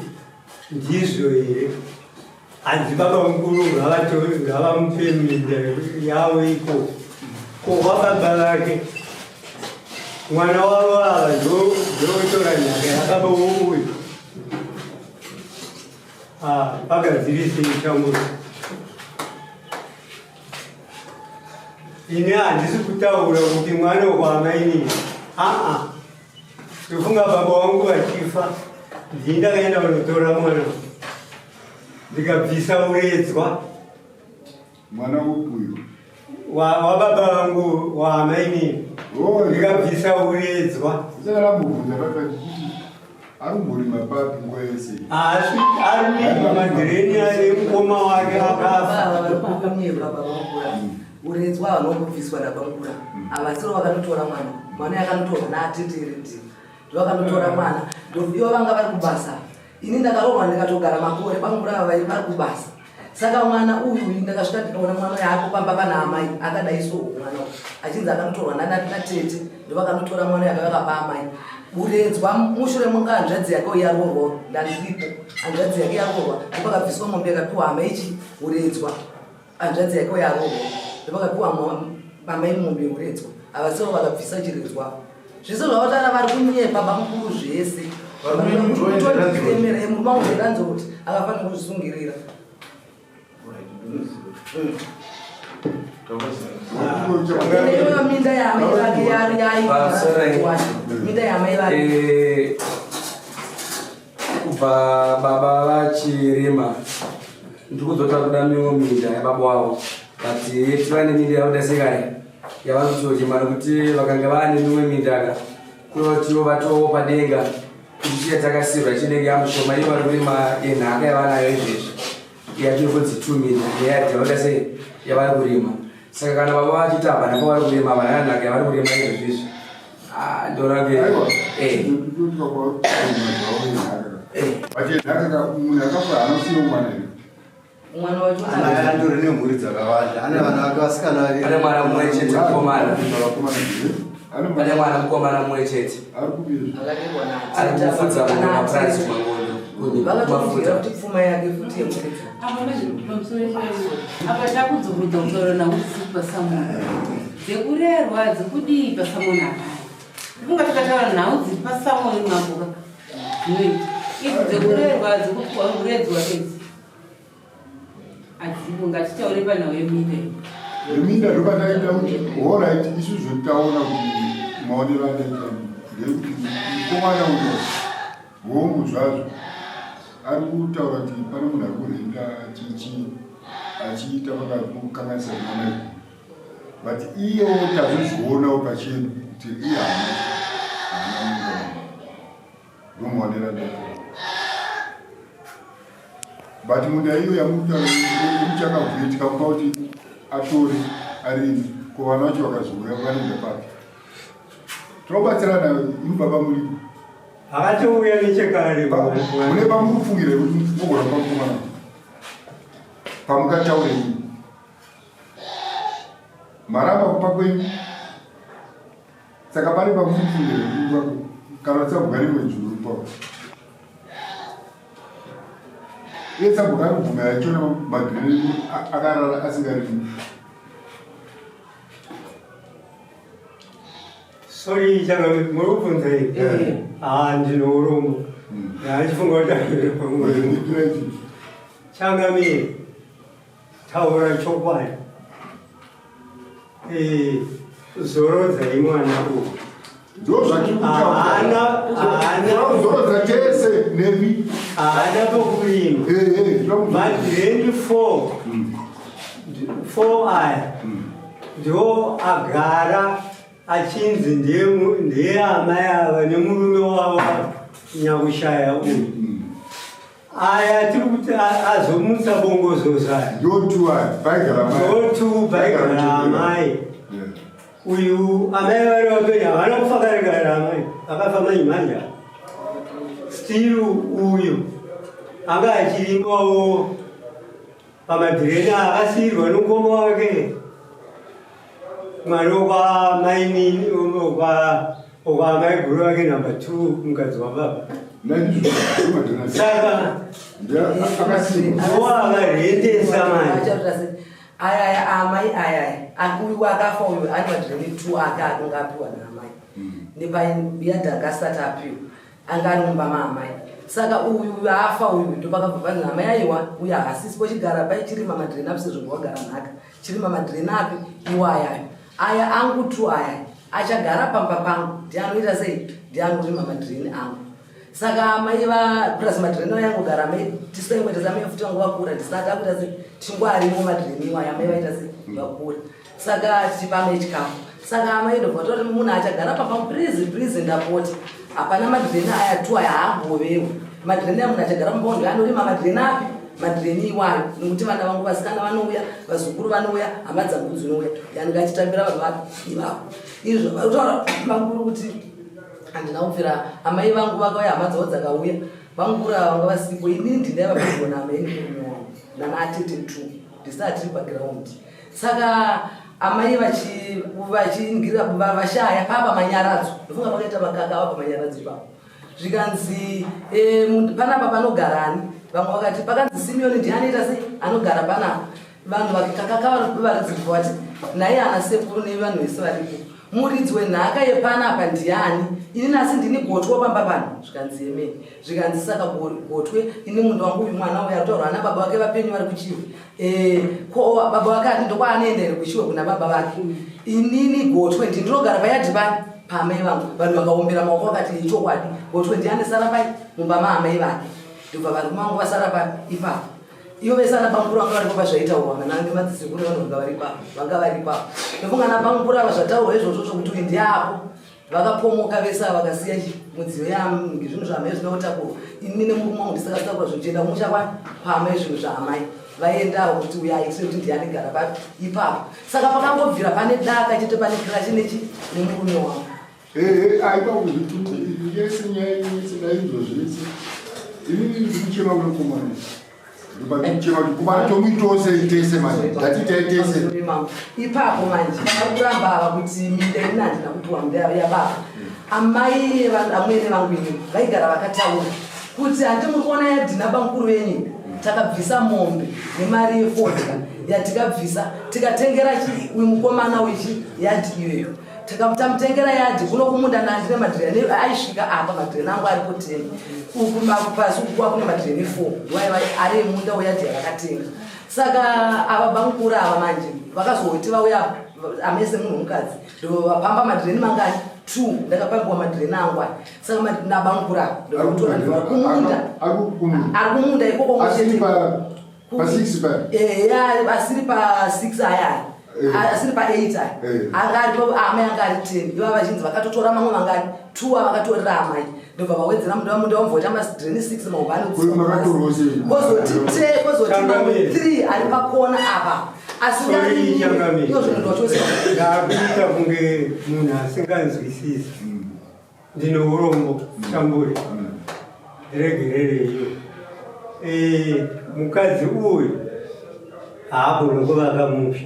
ndizvo here hanzi baba mukuru ngavamupe minda yavo ikoko ko kwababa vake mwana wavo ava ndotora nhaka yababa uyu ah, pagadzirise changu Ini handisi kutaura kuti mwana wamainini aa ndofunga baba wangu vachifa ndini ndakaenda kunotora mwana ndikabvisa uredzwa mwana uyu wababa vangu waamainini oh, ndikabvisa uredzwa Arumborima papi nguva yese? Asi arima madhireni ane mukoma wake akafa. Uredzwa vanongobviswa nabamukura havasiro vakanotora mwana mwana yakanotorwa naatete ndi ndovakanotora mwana ivo vanga vari kubasa ini ndakaroorwa ndikatogara makore bamukura ava vari kubasa saka mwana uyu uyu ndakasvika ndikaona mwana uyu ako pamba pana amai akadai so mwana uyu achinzi akanotorwa natete ndovakanotora mwana uyu akavakapa amai buredzwa mushure monga hanzvadzi yake yaroorwa ndandiripo hanzvadzi yake yaroorwa ndopakabviswa mombe yakapiwa hama ichi uredzwa hanzvadzi yake yaroorwa ndopakapiwa amai mombe uredzwa havasivo vakabvisa chiredzwa zvese zvavataura vari kunyepa bamukuru zvese murume wangu nderanzoti akafanira kuzvisungirira iyoyo minda yaamai vake yaiminda yaamai vake eh, Kubva baba vachirima ndiri kudzota kuda mimwe minda yababa wavo, but yeti vane minda yakuda sekare yavari kutorima, nekuti vakanga vane mimwe minda ka kunotiwo vatowo padenga ichiya takasirwa chinenge yamushoma. Iyo vari kurima yenhaka yavanayo izvezvi yacho kunzi 2 minda neyadhi yakuda sei yavari kurima. Saka kana baba vachiti hapana pavari kurima, havana nhaka yavari kurima izvezvizvi. Ah, ndoona kunge but yenhaka munhu akafa haanosiye mwana here? Mwana wacho. Ana andori nemhuri dzakawanda, ane vana vake vasikana vaviri. Ane mwana mumwe chete mukomana. Vakomana. Ane mwana mukomana mumwe chete. Ari kupi? Akadirwa. Ari kufudza mapurazi kumangondo. Vakatomudyira kuti pfuma yake futi yemuridzi. Apa manje pamusoro apa takudzorodza kutaura nhau dzisiri pasamoni, dzekurerwa, dzekudii pasamoni hapana. Ndifunga takataura nhau dziri pasamoni mamboka zvinoita idzi dzekurerwa, dzekupuwa idzi hadzipo. Ngatitaure panhau yeminda iyi. Yeminda ndopataita kuti alright, isusu taona kuti maonero andaita ndeyekuti mukomana uno, hongu zvazvo ari kutaura kuti pane munhu ari kurenda chichi achiita vakakukanganisa mwana, but iyewo tazozvionawo pachenu kuti iye haana munda. Ndomaonero andaita, but munda iyo yamuchakabvuye tikamupa kuti atore arimi, ko vana vacho vakazouya vanoenda papi? Tinobatsirana imi baba muripo. Akatouya nechekare. Mune pamukufungira kuti mugona pamukomana pamukataure imi maramba kupa kwenyu, saka pane pamukufungira kuti kana tsabhuka rimwe juru papo iye tsabhuka ari kubvuma yachona madhireni akarara asingarimi. Sorry, changa muri kubvunza iyi? Ah, ndine urombo, ndachifunga kuti changamire, taura chokwadi. Zorodzai mwana uyu. Ndo zvatiri. Haana, haana. Kuzorodza tese nemi. Haana pokurima. Madhireni four four aya ndo agara achinzi ndiye amai ava nemurume wavo nyakushaya uyu. Aya tiri kuti azomutsa bongozozo aya. Ndotu aya paigara mai. Ndotu paigara amai. Uyu amai vari vapenyu, havana kufa kare kare, amai vakafa manje manje. Still uyu anga achirimawo pamadhireni akasiyirwa nomukoma wake, mwana wokwa mainini, wokwa maiguru wake number 2, mukadzi wababa. Saka ndoavarendesa manje. Ayaya amai ayaya, uyu akafa uyu ane madhireni two ake akanga apiwa naamai, nepayadhi akasati apiwa anga ari mumba maamai. Saka uyu afa uyu, ndopakabva panzi amai, aiwa, uyu haasisipo, chigara pai chirima madhireni api sezvo wagara nhaka, chirima madhireni api iwayayo aya angu two aya achagara pamba pangu, ndianoita sei, ndianorima madhireni angu. Saka amai va plus madhireni ayangogara amai tisingaingoita amai futi vangu vakura, tisati akuita sei, tingwarimo madhireni iwayo amai vaita sei vakura. Saka tichipa amai chikafu. Saka amai ndobva toti munhu achagara pamba, please, please, ndapota, hapana madhireni aya two aya haagovewe. Madhireni aya munhu achagara pamba ndo anorima madhireni api, madhireni iwayo, nekuti vana vangu vasikana vanouya, vazukuru vanouya, hama dzangu dzinouya, yange achitambira vanhu vapi ivavo. Izvo varikutaura makuru kuti handina kubvira amai vangu vakauya, hama dzavo dzakauya, vangura vanga vasipo. Inini ndinaiva pedyo naamai nemurume wangu nana atete two, ndisati tiri paground. Saka amai vachingira vashaya papa manyaradzo, ndofunga pakaita makaka ava pamanyaradzo ipapo, zvikanzi panapa panogarani? Vamwe vakati pakanzi Simeoni ndiye anoita sei anogara panapa. Vanhu vakakaka varidzibva vati naiye ana sekuru nevanhu vese varipo, muridzi wenhaka yepanapa ndiani? Ini nasi ndini gotwe pamba pano. Zvikanzi yemene, zvikanzi saka gotwe ini munhu wangu uyu, mwana uyu aritaurwa ana baba vake vapenyu vari kuchiwe. Ko baba vake ati ndokwaanoenda here kuchiwe kuna baba vake? Inini gotwe ndi ndinogara payadhi pani paamai vangu. Vanhu vakaombera maoko vakati ichokwadi, gotwe ndianesara pai mumba maamai vake. Ndobva varume vangu vasara pa ipapo. Ivo vese ana bamukuru vanga varipo pazvaitaurwa kana nemadzisekuru evanhu vanga vari ipapo, vanga vari ipapo. Ndofunga ana bamukuru ava zvataurwa izvozvo zvokuti uyu ndiapo. Vakapomoka vese ava vakasiya chi mudziyo yaamgi zvinhu zvaamai zvina kutakurwa. Ini nemurume wangu ndisakatakura zvinhu tienda kumusha kwani kwaamai zvinhu zvaamai. Vaendawo kuti uyu aitire kuti ndiye anegara papi ipapo. Saka pakangobvira pane daka chete pane crash nechi nemurume wangu. Ehe, aipa kuzvituti yese nyaya yese ndainzwa zvese. Ini ndikuchema kune komana. Ndikuchema kuti kumana tomuitawo sei tese manje. Ngatiitai tese. Ipapo manje kuramba ava kuti minda ini handina kupiwa minda yababa. Amai amwene vangu ini vaigara vakataura kuti handi muri kuona yadhina bamukuru venyu takabvisa mombe nemari yefodya yatikabvisa tikatengera chi uyu mukomana uchi yadhi iyoyo. Tamutengera yadhi kuno kumunda nandine madhireni aisvika apa madhireni angu aripo 10 uku pasi uku kwakune madhireni 4 waiva ari emunda weyadhi yavakatenga. Saka ava bamukuru ava manje vakazoti vauya amese munhu womukadzi ndovapamba madhireni mangani 2 ndakapambiwa madhireni angu aya. Saka nabamukuru ava ndokutora ndova kumunda ari kumunda ikoko Asiri pa 6 pa eya asiri pa 6 aya asiri pa 8 aya anga ari amai anga ari 10 iva vazhinji vakatotora mamwe mangani 2 avakatorera amai ndobva vawedzera munda munda wamvota masidreni 6 mahombe anokozoti te kozoti mamwe 3 ari pakona apa asingaio zvinhu ndwachose ndakuita kunge munhu asinganzwisisi. Ndine urombo chamburi ndiregerereiyo. Mukadzi uyu haagone kuvaka musha.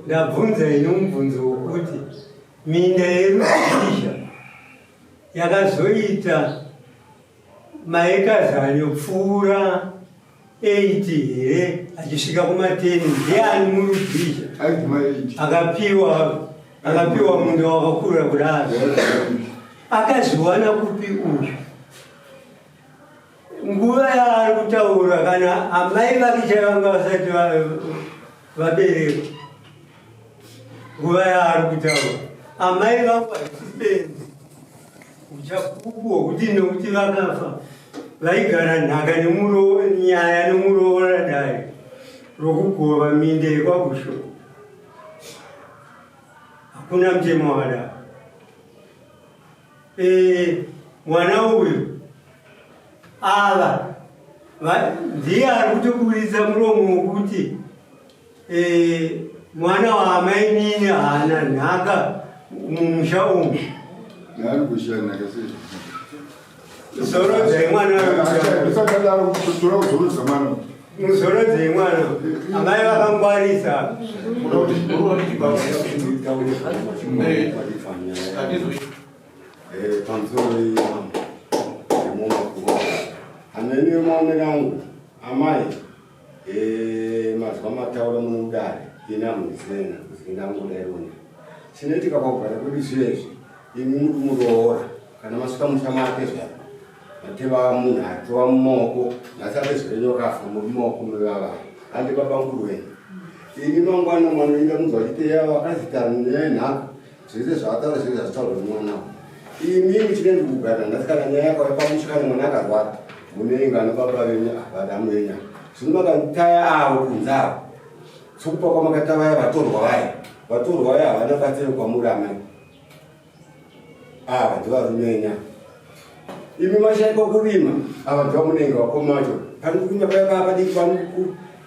Ndabvunza ini mubvunzo wokuti minda yeruzhizha yakazoita maekazi anopfuura 8 here achisvika kuma 10 ndiani muruzhizha akapiwa munda wakakura kudaro akazviwana kupi uyu? Nguva yaari kutaura kana amai vake chavanga vasati vaberekwa, nguva yaari kutaura amai vangu hachisi uchapupu hwokuti nokuti vakafa vaigara nhaka nyaya nemuroora dare rokugova minda yekwaGusho. Hakuna mutemo wakadaro. Mwana uyu ava ndiye ari kutoburitsa muromo wokuti mwana waamainini haana nhaka mumusha umu. Zorodzai mwana. Muzorodzai mwana. Amai vakangwarisa. Pamusoro amene maonero angu amai mazuva mataura muno mudare ini amunzena kuzindangodairona chinoitika pakugara kwedu zviezvi imi muri muroora kana masvika musha make zvaro mateva munhu atova mumaoko nhasi ave zvenyu akafa muri mumaoko mevava handi baba mukuru wenyu ini mangwana mwana unoenda kunzwa achiti ya wakazita nyaya yenhaka zvese zvaataura zvese zvazvitaurwa nemwana imi muchinenge kugara nhasi kana nyaya yakauya pamusha kana mwana akarwara munenge ana baba venyu vadamu venyu zvino makataya avo kunze avo sokupa kwamakaita vaya vatorwa vaya vatorwa vaya havana batsiro kwamuri amai ava ndivarumenya imi mashaikwa kurima ava ndivamunenge vakoma vacho pane kurima paya paa padiki pano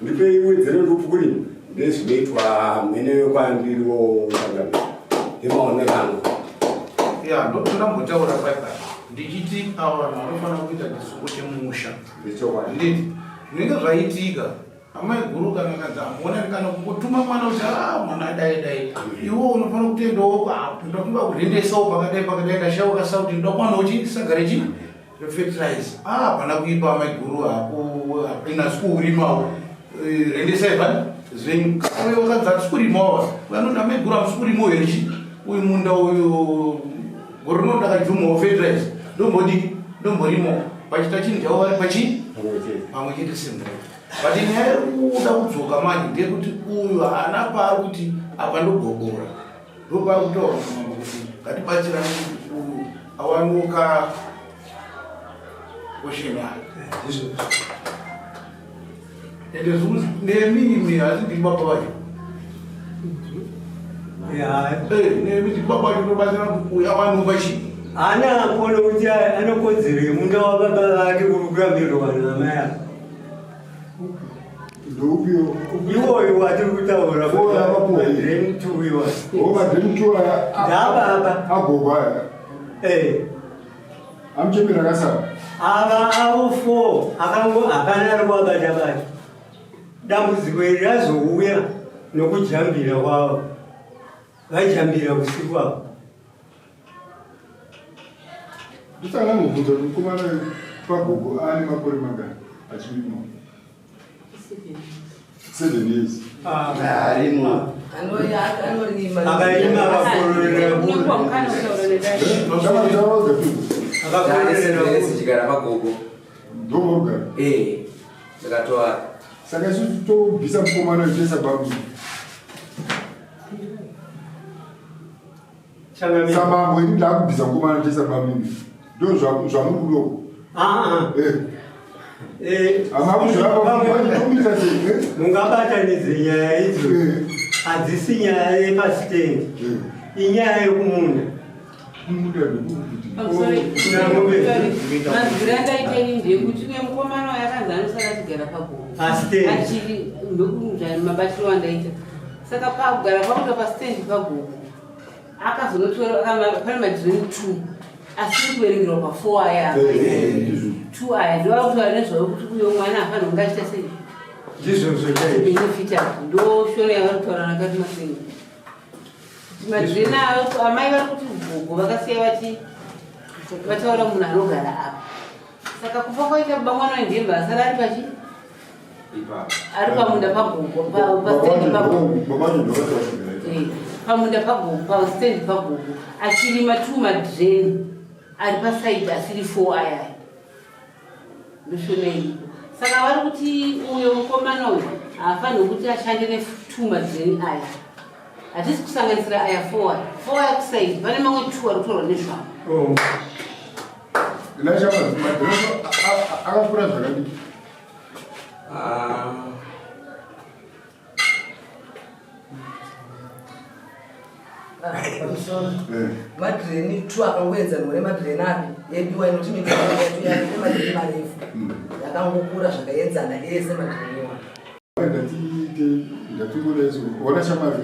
ndipei wedzero ndopu kurima ndezvinoitwa mhene wekwandiriwo ndemaonero angu. Ya, ndambotaura paipa ndichiti ava vanhu vanofanira kuita chisungo chemusha. Nditi zvinenge zvaitika amai guru kana kanzi amuona kana kungotuma mwana kuti a mwana dai dai iwe unofanira kutendawo ndofunga kurendesawo pakadai pakadai ndashaiwa kasauti ndoda kuwanawo chi saga rechi refertilize. Hapana kuipa amai guru hako ina sikurimawo rendesai bani zvenyu uyo wakanzi hatisi kurimawo vanoti amai guru hamusi kurimawo here chi uyu munda uyu gore rino ndakajumawo fertilize ndombodii ndomborimawo vachita chinhu chavo vari pachi pamwe chete semhuri. But nyaya iri kuda kudzoka manje ndeyekuti uyu haana paari kuti apa ndogobora ndopaari kutaura mambo kuti ngatibatsirane kuti uyu awanuka Oshenyayo. Ende zvikuzi nemi imi asi ndiri baba vacho. Nemi ndiri baba vacho ndobatsira kuti uyu awanomba chii. Ana kuona kuti anokodzero yemunda wababa vake kururamirwa namai ava. Ndoupiwo. Iwoyo watiri kutaura. Madream two iwa. Oh, madream two aya. Ndababa. Agogo aya. Eh. Amuchembera akasara. Ava avo four akango hapana ari kuabata bata. Dambudziko iri razouya nokujambira kwavo. Vajambira usiku avo. Ndisana mubvunza kuti mukomana pagogo ane makore mangani achirimo? 7 years. Arimo. Anorima. Akarima akakororera chigara pagogo. Ndomogara. Eh. Ndakatoa. Saka isusu tobvisa mukomana toisa bambo. Samambo ini ndakubvisa mukomana toisa bambo. Ndo zvamuri kudoko. Mungabatanidze nyaya idzo hadzisi nyaya yepasitendi inyaya yekumunda. Mazwiro andaita ini ndeyekuti uye mukomana uyo akanzi anosara achigara pagogo Pastendi. achiri ndokunzva mabatiro andaita saka pakugara kwakuita pastendi pagogo akazonotora pane madreni two asiri kuverengerwa pafour aya two aya ndovakutaura nezvavo kuti uyo mwana afanira kunge achiita sei Ndizvozvo chaizvo. benefita ndo shona yavari kutaura nakati masenga madreni ayo amai vari kuti gogo vakasiya vati vataura munhu anogara apa saka kufa kwaita baba mwana wendemba asara ari pachi ari pamunda pagogo pastendi pagogo pamunda pagogo pastendi pagogo achirima two madreni ari pasaidi asiri four ayaya ndoshona iripo saka vari kuti uyo mukomana uyu haafaniri kuti ashande netwo madreni aya hatisi kusanganisira aya four aya four aya kusaidi pane mamwe two ari kutorwa nezvavo Akakura zvakadii? Madhireni two akangoenzanwa nemadhireni api edu ainoti mitoyedu yaine madhireni marefu yakangokura zvakaenzana ese madhireni iwa. Ngatiite ngatingodaiso ona shamwari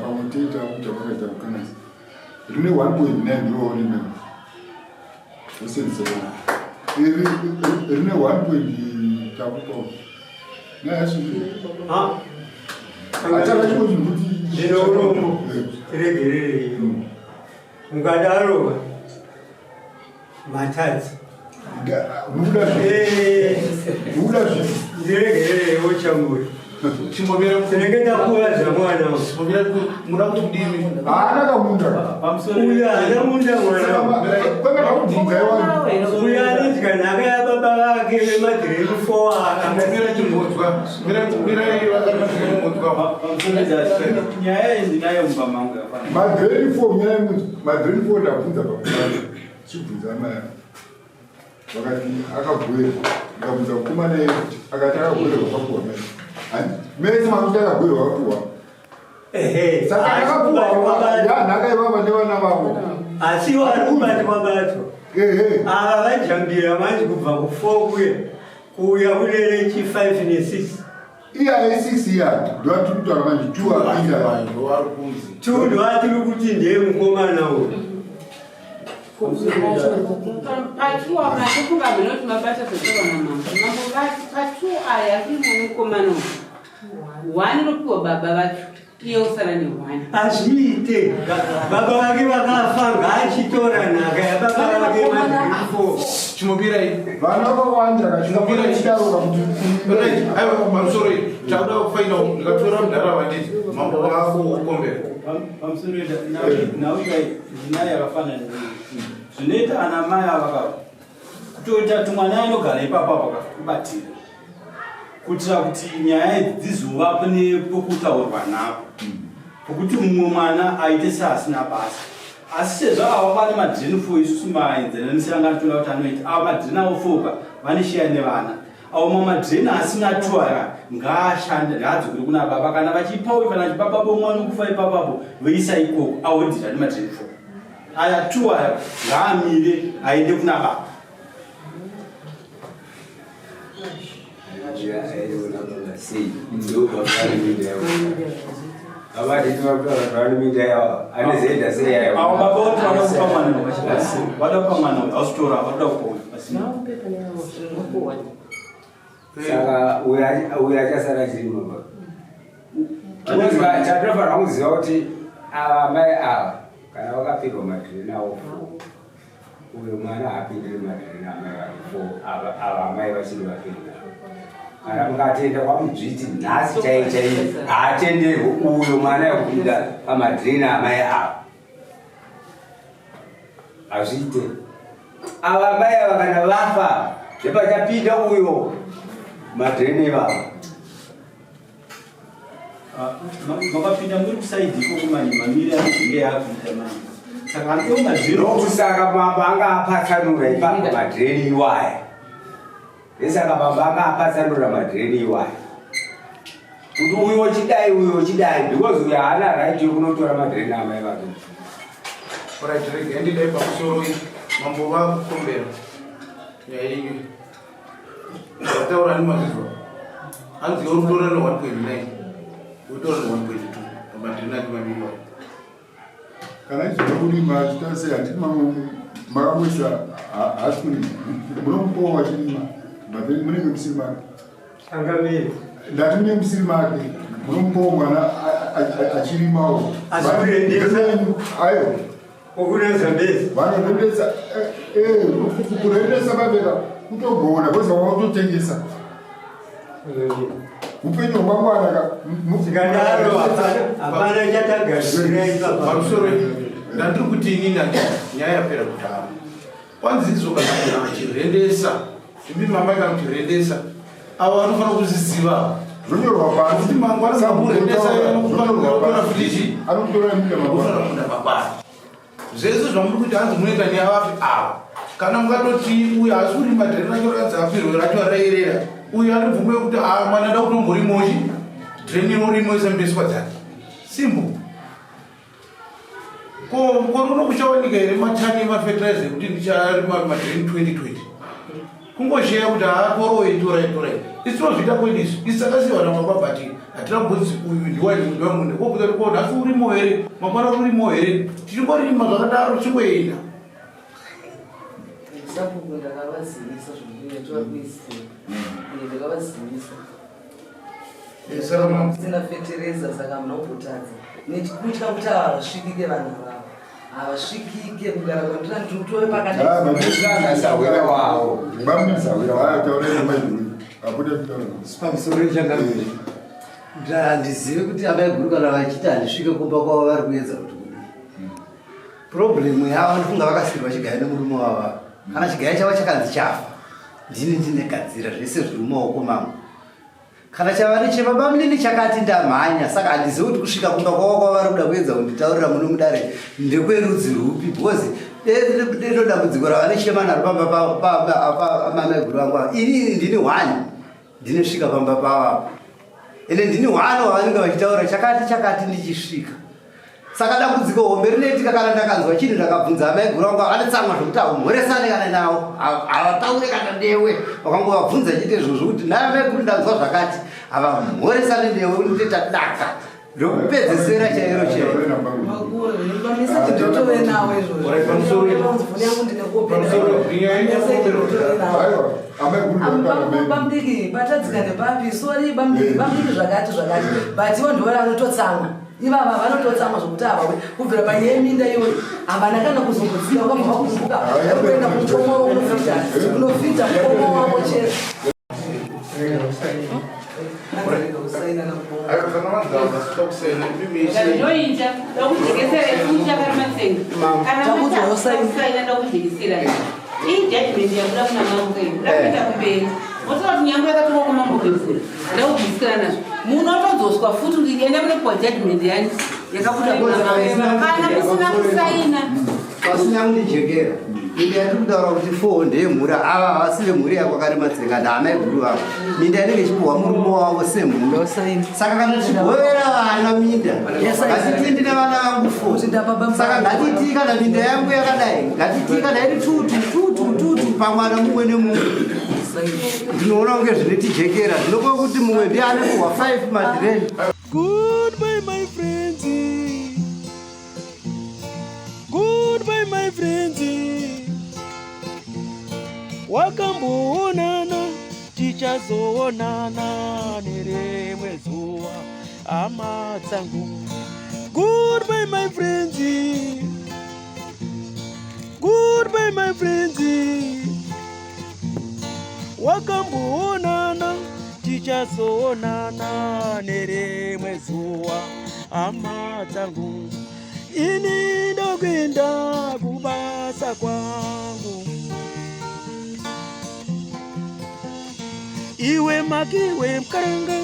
pamwe toita kuti vakaita kukanasa rine 1.9 ndoone osenzesa iri rine 1. Takupa achaka chimwe chinhu kuti Ndine urombo tiregererei. Mukadaro matadzi. Mukuda zvi. Ndiregerereiwo chamuri. Tinenge takuvadza mwana. Muda kuti kudini? Haana kamunda. Uyu haana munda mwana. Uyu anodya nhaka yababa vake vemadhireni four Nyaya iyi ndinayo mumba mangu yakafanana. Magrade four nyaya yemunhu magrade four ndabvunza pakutanga chibvunza amai avo vakati akagoerwa ndikabvunza mukomana iye kuti akati akagoerwa pakuwa mai mese makuti akagoerwa akapuwa saka akapuwa yanhaka ivava nevana vavo Asi vari kubatwa batwa. Ava vajambira manje kubva ku4 kuya kuuya kune rechi 5 ne6. Iya ye6 iya ndoatiri kutaura manje two apinda Two ndoatiri kuti ndiye mukomana uyu. Patuwa matofunga mheno kuti mabata zvataura namambo mambo vati patu aya asiri mwana mukomana uyu one ropiwa baba vacho iye osara nehwani Azviite baba vake vakafa ngaachitora nhaka yababa vake madhireni 4. Chimomirai. Vana vakawanda kachimomirai chidaroka kuti Right, aiwa pamusoro iyi takuda kufaina ndikatora mudhara wanditi mambo wako ukombera. Pamusoro nauya ndinayo yakafanana neiyi. Zvinoita ana mai ava ka kutoita kuti mwana anogara ipapo apo kakubatira kuitira kuti nyaya idzi dzizovapo nepokutaurwa napo pokuti mumwe mwana aite seasina basa. Asi sezvo ava vane madreni fo isusu maenzananisi anga anotoona kuti anoita ava madreni avo foka vaneshiya nevana avo mamadreni asina two aya ngaashande ngaadzokere kuna baba kana vachipa uyu kana vachipa baba umwe anokufa ipapapo voisa ikoko awodhira nemadreni fo aya two aya ngaamire aende kuna baba. Avo baba voti vada kupa mwana vada kupa mwana uyu hausitora vada kupa uyu pasina. Saka uyu achasara achirima baba. Chatinofanira kuziva kuti ava amai ava kana vakapirwa madhirina avo uyo mwana haapindiri madhirina amai vake fo ava amai vachiri vapenyu kana mukatenda kwamudzviti nhasi chai chai haatenderwi uyo mwana yekupinda pamadhirina amai ava hazviite ava amai ava kana vafa zvepachapinda uyo madhirina ivava. Ah, makapinda muri kusaidi ikoko manje mamiri anenge yakuita manje saka handiwo madhireni ndokusaka mambo anga apatsanura ipapo madhireni iwaya ndesaka mambo anga apatsanura madhireni iwaya kuti uyo uchidai uyo uchidai because uyo haana right yekunotora madhireni amai vake. Right, regai ndidai pamusoro mambo vakukombera nyaya yenyu. Wataura nemazvizwa. Hanzi iwe unotora ne 1.9. Unotora ne 1.2. Pamadhirina acho maviri wayo. Kana izvona kurima achiita sei handiti mamwe makamboisa haasi kurima munomupawo vachirima but then munenge musiri make. Changamire. Ndati munenge musiri make munomupawo mwana achirimawo. Asi kurendesa. Aiwa. Kokuna Zambezi. Vanorendesa eh, eh, kurendesa babeka kutogona because wakutotengesa. Upenyu hwamangwana ka tikadaro hapana chatagadzira ipapa. Pamusoro ndandiri kuti inini nyaya yapera kudhara. Kwanzi izvo kana munhu achirendesa imi mamai kana kuchirendesa avo vanofanira kuzviziva zvonyorwa pasi kuti mangwana makurendesa anokutora futi anokutora munda mangwana mangwana zvese zvamuri kuti hanzi munoita neavafi ava kana mukatoti uyu haasi kurima dheri racho rakanzi afirwe racho rairera uyu anobvuma yekuti ah, mwana da kutomborimochi dheni rorimwese mbeswa dzake simple Ko mukore kuchawanika here matani emafetilizer ekuti ndicharima magreen 2020 kungosheya kuti haakoroyi torai torai isu tinozviita kwedu isu isu takasiyiwa namababa but hatina kumbonzi uyu ndiwani ndiwamune kokuza kuti ko nhasi urimo here mangwana urimo here tichingorima zvakadaro tichingoenda. Sabhuku ndakavazivisa zvekuti vakuisiya ndakavazivisa Sina fetereza saka hamuna kumbotadza nekutya kuti ava havasvikike vanhu avavo havasvikike kugara kwandira nditove pakadasahwira wavo pamusoro changamire handizivi kuti amai guru kana vachiti handisvike kumba kwavo vari kuedza kuti kudii problemu yavo ndifunga vakasirwa chigaya nemurume wavo kana chigaya chavo chakanzi chafa ndini ndinegadzira zvese zviri mumaoko mangu kana chava nechebabamunini chakati ndamhanya saka handizivi kuti kusvika kumba kwavo kwavari kuda kuedza kunditaurira muno mudare ndekwerudzi rwupi because deno dambudziko ravanechema naro pamba pamamaiguru vangu ava ini ndini one ndinosvika pamba pavavo ende ndini one wavanenge vachitaura chakati chakati ndichisvika Saka dambudziko hombe rinoitika kana ndakanzwa chinhu ndakabvunza amaiguru vangu vanotsamwa zvekuti haumhoresane kana navo havataure kana newe wakangovabvunza chete izvozvo kuti naye amaiguru ndanzwa zvakati havamhoresane newe unotoita daka rekupedzesera chairo chairo. Bamdiki patadzika nepapi sori bamdiki bamdiki zvakati zvakati but ivo ndivo vanototsamwa ivava vanototsamwa zvokuti havawe kubvira panyaya yeminda iyoyo havana kana kuzomboziva vakabva vakumbuka kuenda kumukoma wavo kunofita kunofita mukoma wavo chete. Ndinoita ndakujekesera ekuita kana matsenga kana matsaina ndakujekesera iyi judgment yabuda kuna mambo iyi ndakuita kumberi motaura kuti nyangwe yakatorwa kwamambo kwemvura ndakubvisira nazvo munotodzoswa futi kuti enda munopiwa judgment yani Yakabuda Kana kusina kusaina. Pasina kundijekera, minda yatiri kutaura kuti fo ndeyemhuri, ava havasi vemhuri yakwaKarimatsenga, ndaamai guru vavo. Minda inenge ichipuhwa murume wavo semhuri. Saka kana tichigovera vana minda, ngatiti ndine vana vangu fo, saka ngatiti kana minda yangu yakadai, ngatiti kana iri tutu tutu tutu pamwana mumwe nemumwe, ndinoona kunge zvinotijekera. Zvinokuva kuti mumwe ndiye ane kuhwa 5 madhireni. Goodbye, my friends. Goodbye, my friends. Wakamboonana, tichazoonana nerimwe zuva, hama dzangu. Goodbye, my friends. Goodbye, my friends. Wakamboonana, tichazoonana nerimwe zuva, hama dzangu. Ini ndokuenda kubasa kwangu. Iwe makiwe mukaranga.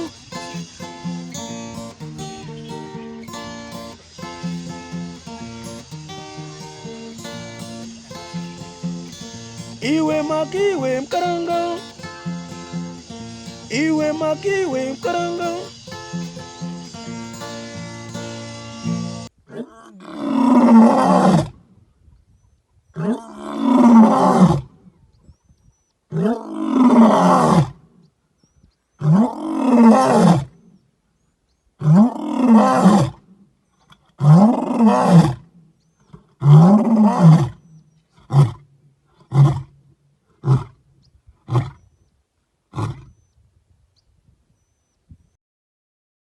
Iwe makiwe mukaranga. Iwe makiwe mukaranga.